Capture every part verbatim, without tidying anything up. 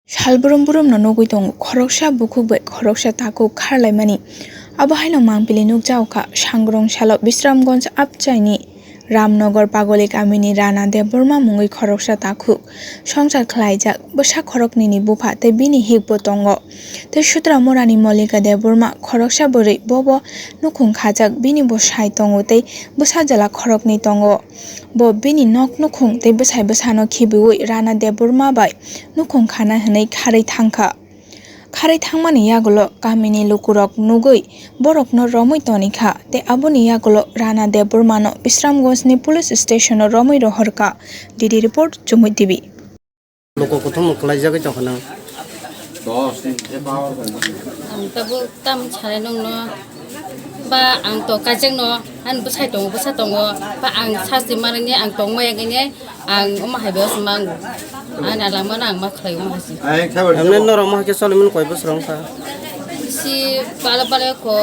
Salbrum brumno nugwi tongo, khoroksa bukhuk bai khoroksa takhuk kharlaimani. Abo haino mangpili nukjago kha, Sangrong salo Bisramganj Apchaini Ramnagar Pagoli kamini Rana Debbarma mungwi khoroksa takhuk. Songchar khlaijak, bwsa khoroknwini bupha tei bini hikbo tongo. Tei Sutra Morani Mollika Debbarma khoroksa bwrwi, bobo nukhung khajak, bini bwsai tongo tei bwsa jala khoroknwi tongo. Bo bini nok nukhung tei bwsai bwsano khibiui Rana Debbarma bai nukhung khana hwnwi kharwi thangkha. Kharwi thangmani yagulo kamini lukurok nugui borokno romwi tonikha tei aboni yagulo Rana Debbarmano Bisramganjni police stationo romwi rohorkha. D D report, Chumui T V. Luku kuthum kwlaijagwi tongkha nang. Ang tabuk tam sanai nongno, ba ang to kaijakno, ani bwsai tongo, bwsa tongo, ba ang sasti manani ang tongma yagini, ang omo hai bai mango. Ani alamano ang ma khlai omo hai se. Emne norok mo hai khe cholimun koi bosor wngkha? Si bala bala ko.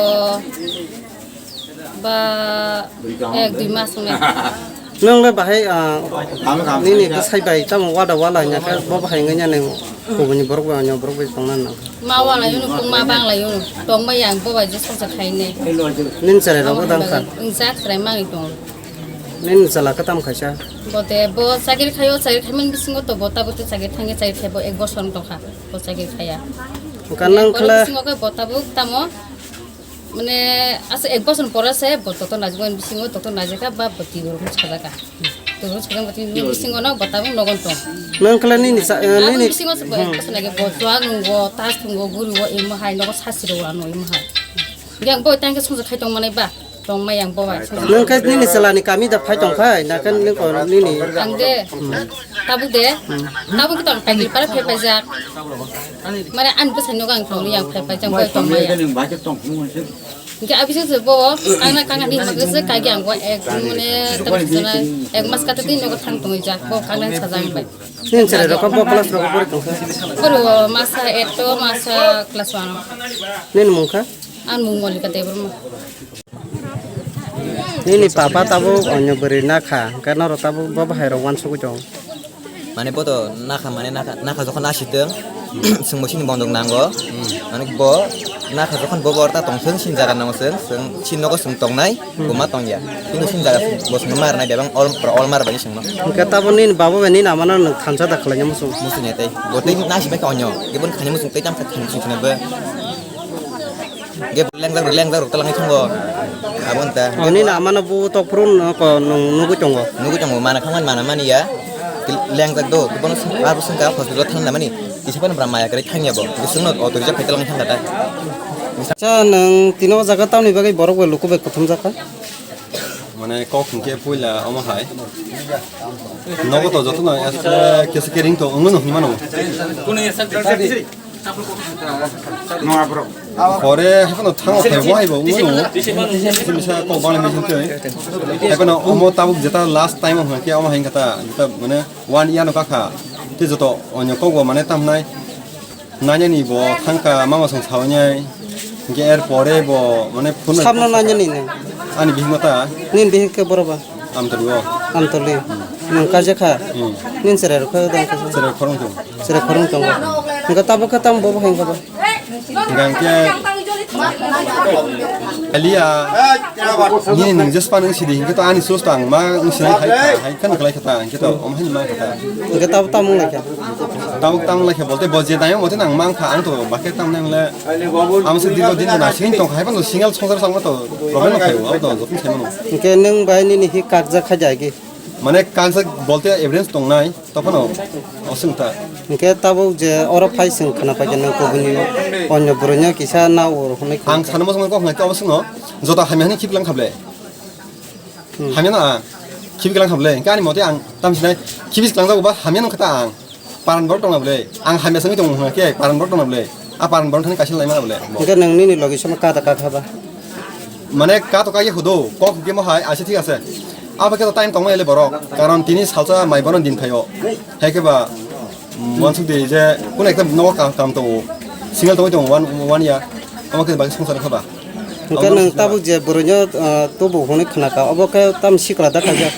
Ba ek dui mas wngnai. Nwng le bahai, ah, nini bwsai bai tamo wada wala hwnka khe bo bahai wngya nang kubuni borok bai, onyo borok bai tongna nang. Ma wala yunu, kung ma bangla yunu. Tong bai yang bo bai je songsa khainai. Nini chwrai rok bo dang kha. Wng jak chwrai mangwi tong. Nini chwla khe tam khaisa. Bo de bo chakiri khaio, chakiri khaimani bisingo to bo tabuk to chakiri thangya, chakiri khai bo ek bosor wng tongkha. Bo chakiri khaya. Wngkha nang khle. Bisingo khe bo tabuk tamo. Mane, asa ek bosor pore se bo doctor naijak, bisingo doctor naijak kha ba bo twi rok sajak kha. Twi rok sajak, bo twi bisingo no bo tabuk nogon tong. Nang kala nini sa, eh, abo nini bisingo se bo ek bosor nai bo chuak nungo, tas thungo, guri o, imo hai nogo sasi rok ano imo hai. Yang bo tang khe songsa khai tong manai ba, tong mai yang bo bai. Nang khe nini salani kami da phai tong phai, na khe nini ko nini. Ang de. Tabuk de, tabuk to ang paikari para phai paijak. Mane ani bwsai nogo ang tongwi ang phai paijak, bai tongmaya. Hingke abising se bo, kangna kangna ni hingke se kagi ang bo ek, mane, tabuk sana ek mas kata din nogo thang tongwi jak, bo kangna sajak bai. Nini chwrai rok bo class rok pori tongkha? Poro masa eight to masa class one. Nini mung kha? Ang mung Mollika Debbarma. Nini papa tabuk onyo bwrwi nakha, hwnkhe norok tabuk bo bahai rok uansugwi tongo. Mane bo to nakha, mane nakha, nakha jokhon asitwng, chwng bo chini bondok nango. Mane bo nakha jokhon bo bo ta tongthwng, chini jaga nango chwng, chwng chini nogo chwng tongnai, bo ma tongya. Kintu chini jaga bo chwngno ma rwnai, bebak ol, ol mar bai chwngno. Hwnkhe tabuk nini baba bai nini amano nwng thansa da khlaina muchung? Muchungya tei. Bo tei nasi bai kha onyo. Ibon khaina muchung tei tamo kha khaina muchung chwngno bo. Ge lengjak rok, lengjak rok talangwi thango. Abo wngkha. Oni na mano bo tok phuru no ko nung nugwi tongo. Nugwi tongo, mana khangmani mana mani ya. Lengjak do, bono sung, abo sungkha hospital thang na mani. Kisa phano bwra maya kwrwi thang ya bo. Bisingno auto reserve khai talangwi thang kha ta. Acha, nwng tino o jaga tamni bagwi borok bai luku bai kuthum jakha? Mane kok hwnkhe puila omo hai. Nogo to jotono asle kesa kering to wngmano hinwi mano. Pore haikhe no thango khe bo hai bo wngmano. Misa kok bana misa twi. Haikhe no omo tabuk jeta last time o hwnkhe omo hai kata jeta mane one year no kakha. Tei joto onyo kok bo mane tamnai. Nainani bo thangkha mama song sawi nai. Hingke er pore bo mane phone. Sabno nainani nang? Ani bihik mata. Nini bihik ke boro ba? Amtoli o. Amtoli. Nang kaje kha? Hmm. Nini sere rokha dang kaje? Sere khorong tong. Sere khorong tong. Hingke tabo khe tam bo bo hingke ba? Hingke Elia, nini nung jespa nung sidi hingke to ani sus tang ma nung sinai hai hai kan kelai kata hingke to om hai ma kata. Hingke tabo tam nung lai kha? Tabuk tamo lai khe bolte bo je time o bote nang mang kha, ang to bakhe tam nang le. Amo se dirgo din na sing tong khai, single songsar song to problem no khayo, abo to jokhon sai mano. Hingke nwng bai nini hi kakjak kha jai gi? Mane kakjak bolte evidence tong nai, to phano osung ta. Hingke tabuk je oro phai sing khna pai khe nwng kubuni onyo bwrwi no kisa na ur hwnwi. Ang sana mo song ko ngai to osung no, joto hamya hani khip lang khable. Hmm. Hamya no ang khibi klang kha bwle, hingke ani mote ang tam sinai khibi klang jago ba hamya nung kha ta ang paran borok tong na bwle, ang hamya songwi tong hwnka khe paran borok tong na bwle, a paran borok thani kaisa lai ma bwle. Hingke nang nini logi sama kata kha ba? Mane kato kaiye hudo, kok hingke mo hai, aise thik ase. Abo khe to time tong ma ele borok, karon tini salsa mai bono din phaio. Hai khe ba, Wansuk di je, kuno ekta nogo kam, kam tongo. Single tongwi tongo, one, one year. Omo khe bai songsar kha ba? Hingke nwng tabuk je bwrwino, ah, tubu hwnwi khna kha, obo khe tam sikla da khaijak?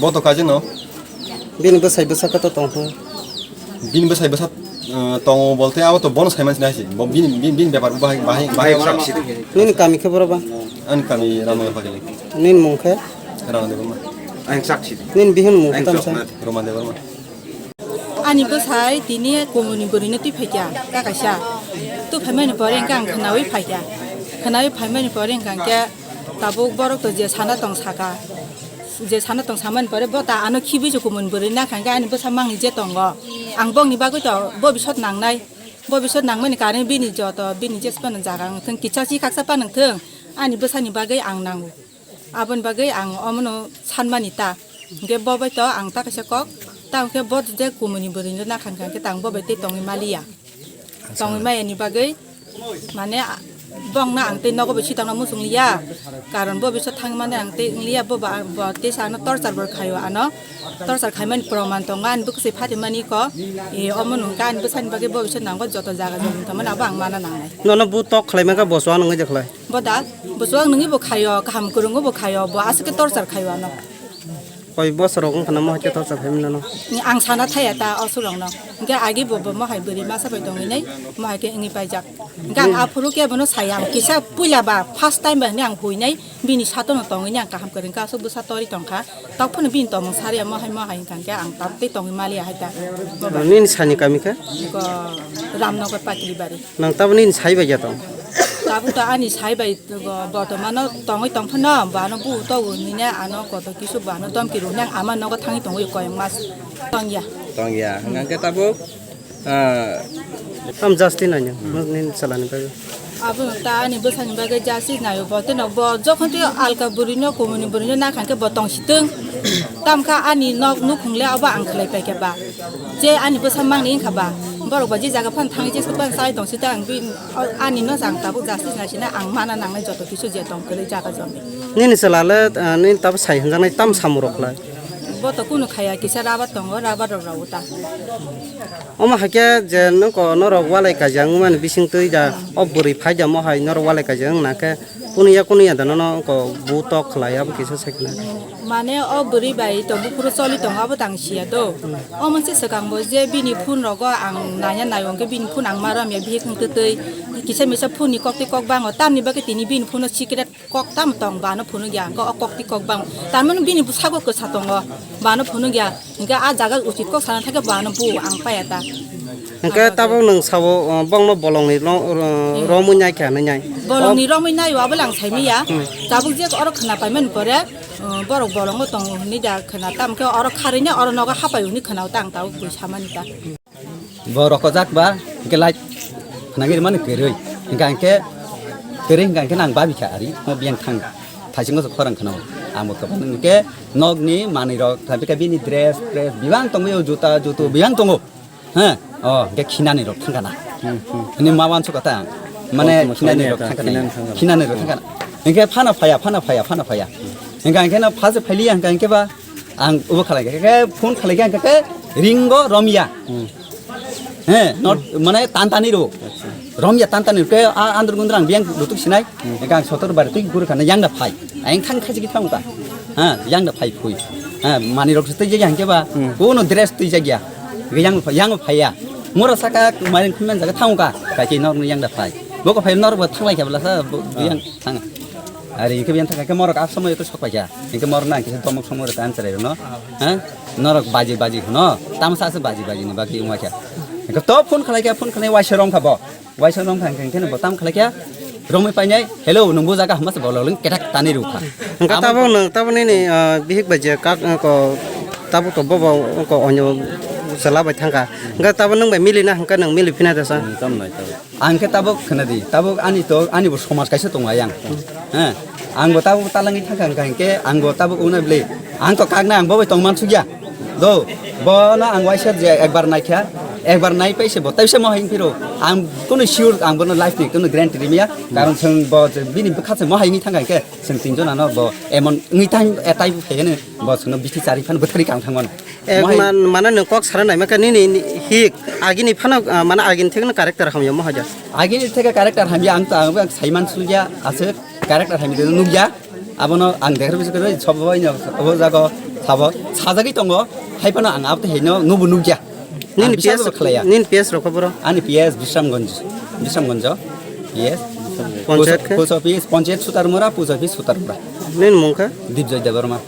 Bo to khaijak no. Bini bwsai bwsa khe to tong kho? Bini bwsai bwsa Uh, tongo bolte abo to bono saiman sinai si. Bo bini, bini, bini bepar bahai, bahai, bahai. Ang sak sidi. Nini kami khe boro ba? Ani kami Ramnagar Pakili. Nini mung khe? Rana Debbarma. Ang sak sidi. Nini bihim mung khe tamsa? Roma Debbarma. Ani bwsai tini kumuni bwrwino twi phaikya, ta kaisa. Twi phaimani pore hwnkhe ang khwnaui phaikya. Khwnaui phaimani pore hwnkhe tabuk borok to je sana tong saka. Je sana tong samani pore bo ta ano khibui se kumuni bwrwi nakha hwnkhe ani bwsa mangni je tongo. Ang bokni bagwi to bobisot nangnai. Bobisot nangmani karwi bini joto bini je phano jaga wngthung, kisa si khaksa phano wngthung, ani bwsani bagwi ang nango. Aboni bagwi ang omono sanmani ta. Hwnkhe bo bai to ang ta kaisa kok, ta hwnkhe bo je kumuni bwrwino nakha hwnkhe ta ang bo bai tei tongwi maliya. Tongwi maya ni bagwi, mane, a, bongno ang tei nogo bo sitongno muchung liya. Karon bo bisa thang mane ang tei wng liya, bo ba, bo tei sa ano torchar bo khaio ano. Torchar khaimani proman tongo, ani bwkha se phatimani ko. E, omo nungkha ani bwsani bagwi bo bisa nango joto jaga jani tongmani abo ang mana nangnai. Nono bu tok khlai mankha bo chuwak nungwi de khlai. Bo da, bo chuwak nungwi bo khaio, kaham kwrwngwi bo khaio, bo aswk khe torchar khaio ano. Koi bosor rok wngkha na mo hai khe torchar khaimani nono? Ang sana thaya ta o surokno. Hwnkhe agi bo, bo mohai bwrwi masa bai tongwi nai, mohai khe wngwi paijak. Hwnkhe ang aphuru khe bono saya, ang kisa puila ba first time ba hinwi ang huinai, bini satono tongwi nai ang kaham kwrwngkha, aswk bwsa tori tongkha. Tok phano bini tongmung sariya mohai mohai hwnkha hwnkhe ang tok tei tongwi maliya hai ta. Nini sani kami khe? Ko Ramnagar Pakli Bari. Nang tabuk nini sai bai ya tong? Tabuk to ani sai bai bortomano tongwi tong phano, bo ano bu to wngwi ne ano koto kisu bo ano domki rw nang ama nogo thangwi tongwi koyang mas tong ya. Tong ya. Hwnkhe tabuk, ah, tam justice nanya, nini salani bagwi. Abo ta ani bwsani bagwi justice nayo bo teno bo jokhon tei alka bwrwino kumuni bwrwino nakha khe bo tong sitwng. Tamkha ani nok nukhung le abo ang khlai paikha ba. Je ani bwsa mangni wngkha ba, borok ba je jaga phano thangwi je phano sai tong sita ang bini, o, ani no jang tabuk justice nai sina ang mana nangnai joto kisu je tong kwrwi jaga joni. Nini chwla le, ah, nini tabuk sai hwnjaknai tam samung rok khlai? Bo to kunu khaya kisa rabar tongo, rabar rok rawo ta. Omo hai khe je nokho norok walai kaijak wngmani bising twi da o bwrwi phai da mo hai norok walai kaijak wngna khe kunu ya kunu ya da nono ongko bu tok khlai abo kisa sai khna. Mane o bwrwi bai to buphuru choli tongo, abo tang siya do. Omo se swkang bo je bini phone rogo ang nanya nayo, hwnkhe bini phone ang ma romya, bihik wng twtwi kisa misa phone ni kok tei kok bango, tamni bagwi tini bini phone o secret kok tam tong, bano phone ya, hwnkhe o kok tei kok bango. Tamani bini bwsago kwsa tongo, bano phone ya, hwnkhe a jaga uchit kok sana thangkhe bano bu ang paya ta. Hwnkhe tabuk nwng sao, uh, bongno bolongni ro-, ro-, romwi naikha hinwi nai. Bolongni romwi naio, abo lang saimanya. Hmm. Tabuk je oro khwna paimani pore, uh, borok bolongo tongo hinwi da khwna, tamkhe oro kharwi ne oro nogo hapai hwnwi khwnao ta ang tabuk bui samani ta. Bo rokojak ba, hwnkhe light khwnagwi rwmani kwrwi. Hwnkha hwnkhe kwrwi hwnkha hwnkhe nang babikha ari, mo biyang thang thaisingo se khorang khwnao. Ang bo kwbangma hwnkhe nokni manwirok, thaipikha bini dress, dress biyang tongwi, o juta, jutu biyang tongo. He, o, hwnkhe khinani rok thangkha na. Hmm, hmm. Hwnwi ma uansukha ta ang. Mane o, tamo khinani songya rok ta, thangkha na. Khinani thangkha na. Khinani rok thangkha na. Hwnkhe phano phaiya, phano phaiya, phano phaiya. Hwnkhe ang kheno phase phailiya, hwnkhe, hwnkhe ba ang ubo khalai kha, khe phone khalai kha, hwnkhe khe ringo romya. Hmm. He, not, mane tan tani rw. Acha. Romya tan tani rw. Khe a andur gundur ang biyang rutuk sinai. Hmm. Hwnkhe ang sotor bar twi gurkha na yang da phai. Ang khang khachi khe thango ta. Ha, yang da phai phui. Ha, mani rok se twi jagya hwnkhe ba, hmm, kuno dress twi jagya. Yang, yang phaiya. Moro saka mani khumyan jaga thango ka. Kaki norok yang da phai. Boko phai norok bo thanglai khe bla sa, bo, ah, yang thang. Ari hwnkhe yang thang khe morok a somoy ko sok paikha. Hwnkhe morok nang khe tomok somoy ta answer no. Ha? Norok baji baji no. Tamsa se baji baji ni baki umwa khe. Hwnkhe to phone khalai khe, phone khalai waisa rong kha bo. Waisa nong thang thang khe bo tam khlai kha, romwi painai, "Hello, nwng bo jaga hama se bolong ketak tani rw kha." Hwnkhe abo tabuk nwng, tabuk nini, ah, bihik bai je kak, ah, ko, tabuk to bobo ko onyo chwla bai thangkha. Hwnkhe tabuk nwng bai mili na hwnkhe nwng mili phina desa. Hmm, tam nai tabuk. Ang khe tabuk khna di, tabuk ani to, ani bo somaj kaisa tongo ayang. He, ang bo tabuk talangwi thangkha hwnkha hwnkhe, ang bo tabuk wngnai bwle. Ang to kak na, ang bo bai tong mansukya. Do, bono ang waisa je ekbar naikha, ekbar naipai se bo taisa mohai wngphiro. Ang kono sure, ang bono life ni kono guarantee rimya, karon chwng bo je bini bwkha se mohai wngwi thangkha hwnkhe, chwng tinjon ano bo emon wngwi thang, eh, taibo phaiya no, bo chwngno bithi chari phano bwtharwi kang thangmano. Eh, mohai man-, mane nwng kok sana naima khe nini, ni, hik, agini phano, ah, mane agini thekno character hamya mohai ja. Agini theke character hamya ang ta, ang sai mansukya, aswk character hamya nukya. Abono ang dekhar bisi kwrwi sobo ino obo jago sabo sajagwi tongo, hai phano ang abo tei haino nubo nukya. Nini P S, khlaiya. Nini P S rok boro? Ani P S Bisramganj, Bisramganj, P S. Panchayat khe? Post office, Panchayat Sutarmura, post office Sutarmura. Nini mung khe? Dibjoy Debbarma.